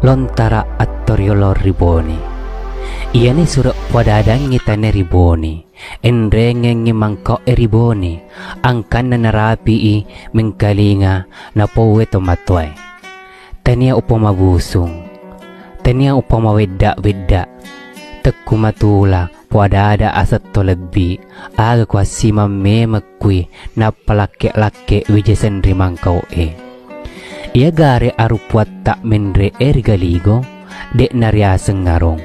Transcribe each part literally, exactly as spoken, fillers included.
Lontara' attu riolo ri Bone. Iami suro' poadadangngi tania ri Bone. Enrengengngi mangko'e ri Bone, angkanna narapi'i mengkalinga napoue tomatoae. Tania upamabusung, tania upamawedda'-wedda', tekku matula, poada-ada asetto lebbi, aga kuassimang memekkui, nappa lakke-lakke wija senri mangkao'e. Ia gare' arung puatta menre'e ri galigo, de'na riaseng ngarung.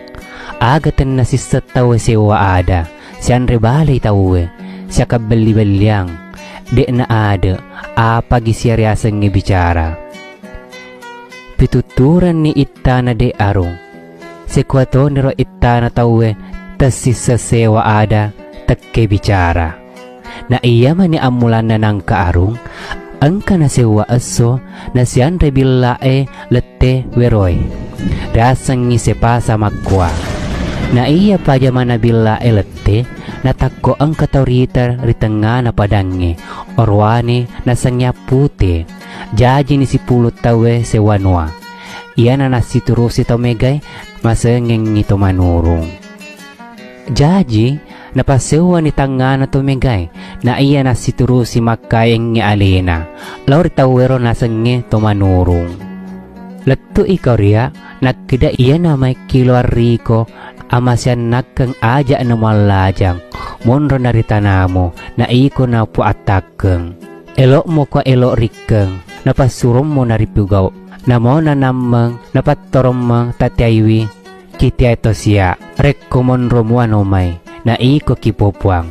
Aga tenna sisseng taue sewa ada, sianre balei taue, siakabelli-belliang, de'na ade', apagi siariasengnge bicara. Pitutturanni ittana de' arung. Sekua toniro ittana taue tassisseng sewa ada tekke bicara. Na ia mani ammulanna nangka arung, engka naseua esso, nasianre billa'e lette weroe. Riasengngi sepasa makkua. Na ia pajamana billa'e lette, natakko engka tau rita ri tengngana padangnge, oroane nasengngea pute. Jaji nisipulu' taue seuanua. Iana nassiturusi tau megai, masengengngi tau manurung. Jaji, napasseuanni tangngana tau megai, na ia nassiturusi makkaengngi alena, lao ri tauero nasengnge tau manurung. Lettu'i kau ria', nakkeda iana mae kiloarriko, amaseannakkeng aja' namuallajang, monro na ri tanamu, na iko napuattakkeng. Elo'moko elo' rikkeng, napassurommo naripigau'. Namona nammeng, napattorommeng tateaiwi, kiteai tosia', rekko monro muano mai, na iko kipopuang.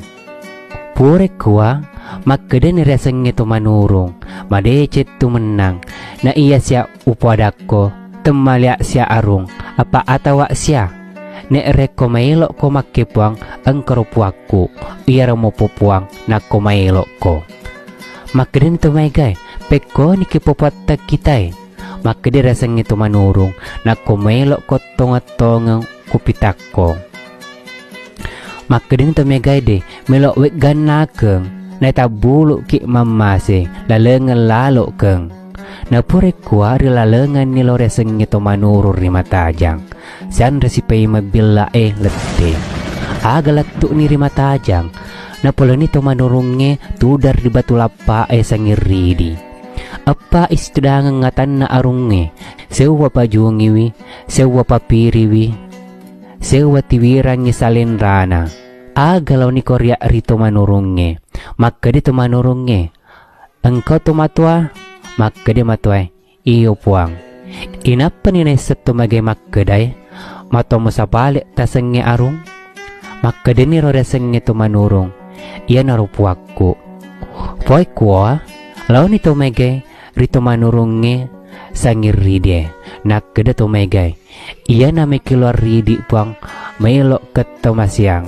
Purakkua, makkedani riasengnge tau manurung, madeceng tu mennang, na ia sia' upoadakko, temmalea sia' arung, apa atawa sia'? Ne'rekko maelo'ko makkepoang, engkaro puakku, iaramo popoang nakko maelo'ko. Makkedani tau maegae, "Pekkoniki popoatta kitai." Makkeda riasengnge tau manurung, "Nakko maelo'ko tongeng-tongeng kupitakko." Makkedani tau maegae, "De, melo' we'gannakeng, naetabbulu'ki' mammase, lalengeng lalo'keng." Napurakkua ri lalenganni lao riasengnge tau manurung ri matajang. Sianre sipaimang billa'e lette. Aga lattu'ni ri matajang, napoloni tau manurungnge tudang ri batu lappa'e sangnging ridi. Eppa'i situdangang atanna arungnge, seua pajungiwi, seua papiriwi, seua tiwirangngi salenrana. Aga lao nikoria' ri tau manurungnge? Makkeda tau manurungnge, "Engkau tu matoa?" Makkeda matoae, "Iyo, Puang." "Inappani naisseng tau maegae makkedae, 'Matoamo sapale' tasengnge arung'?" Makkedani ro riasengnge tau manurung, "Ianaro puakku." "Poi kua, laoni tau maegae ri tau manurungnge sangnging ridie." Nakkeda tau maegae, "Ianami kiloang ridi', Puang, maelo' kattamaseang.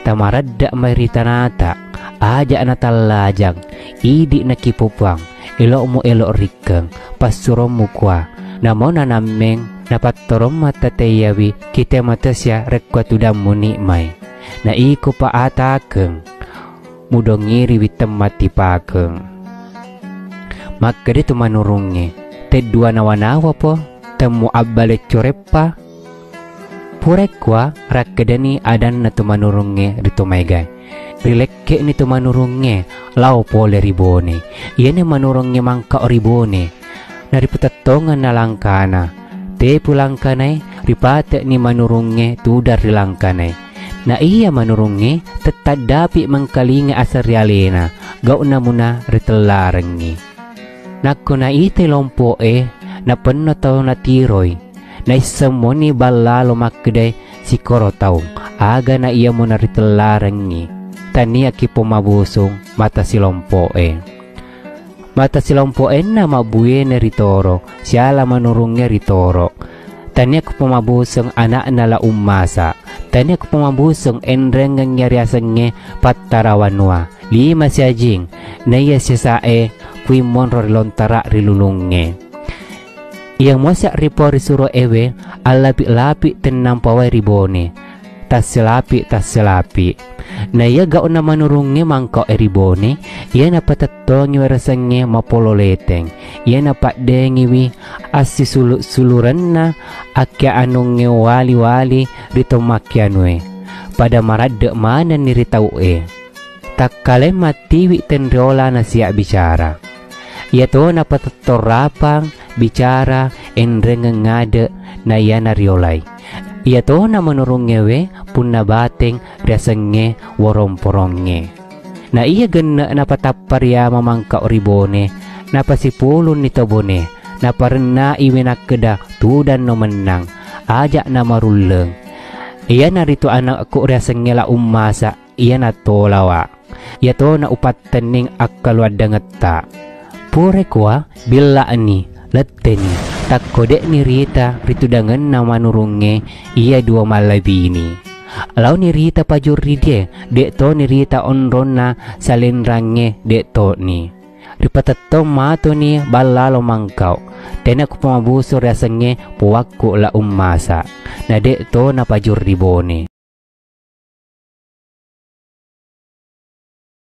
Tamaradda' mae ri tanata, aja' natallajang, idi' nakipopoang, elo'mo elo' rikkeng, passurommo kua, namona nammeng, napattoromma tateaiwi, kitemmo tasia' rekko tudang muni' mae. Na iko paatakeng, mudongngiriwi temma tipakeng." Makkeda tu manurungnge, "Teddua nawa-nawapo, temmo abbale' coreppa?" Purakkua rakkedani adanna tu manurungnge ri tu maegae. Rilekke'ni tu manurungnge lao pole ri Bone. Iami manurungnge mangkao ri Bone. Naripatettongang nalangkana. Tepu langkanae, ripate'ni manurungnge tudang ri langkanae. Na ia manurungnge tettaddapi mangkalinga aseng ri alena, gau'na muna ritellarangngi. Nakko naitai lompo'e, napenno tau natiroi, naisseng moni ballalo makkedae sikoro tau, aga na iamo naritellarangngi, taniaki pomabusung mata silompo'e. Mata silompo'enna ma'buene ri toro', siala manurungnge ri toro'. Taniaka pomabuseng ana'na la ummasa', taniaka pomabuseng enrengngangi riasengnge pattarawanua, lima siajing, naia siasa'e puing monro ri lontara' ri lulungnge. Iamo se're pau ri suro ewe, allapi'-lapi' tennampa wae ri Bone. tasselapi-tasselapi. Na ia gau'na manurungnge mangkau ri Bone, ia napatettongi warasengnge mapolo leteng. Ia napa'dengiwi assisulu'-sulurenna akkeanungnge wali-wali ri tommakkeanue. Pada maradde' manenni ri tau'e. Takkaleng mattiwi tenriola nasia'bicara. Ia tona patettorapang bicara enrengeng ngade' na ia nariolai. Ia tona manurungngewe punna bateng riasengnge woromporongnge. Na ia genne' napatappa ri ama mangkau ri Bone, napasipulunni tau Bone, naparennaiwi nakkeda, "Tudanno mennang, aja' namarulleng. Ianaritu anakku riasengnge La Ummasa, ia natolawa'. Ia tona upattenning akkaluaddangetta." Pore kua, billa'ni, letteni, takkode'ni rita ri tudangenna manurungnge ia dua mallabini. Launi rita pajurri die, de' toni rita onronna salenrangnge de' to'ni. Ripatettong matoni ballalo mangkau. Tena kupamabusu riasengnge puakku La Ummasa, na de' to napajurri Bone.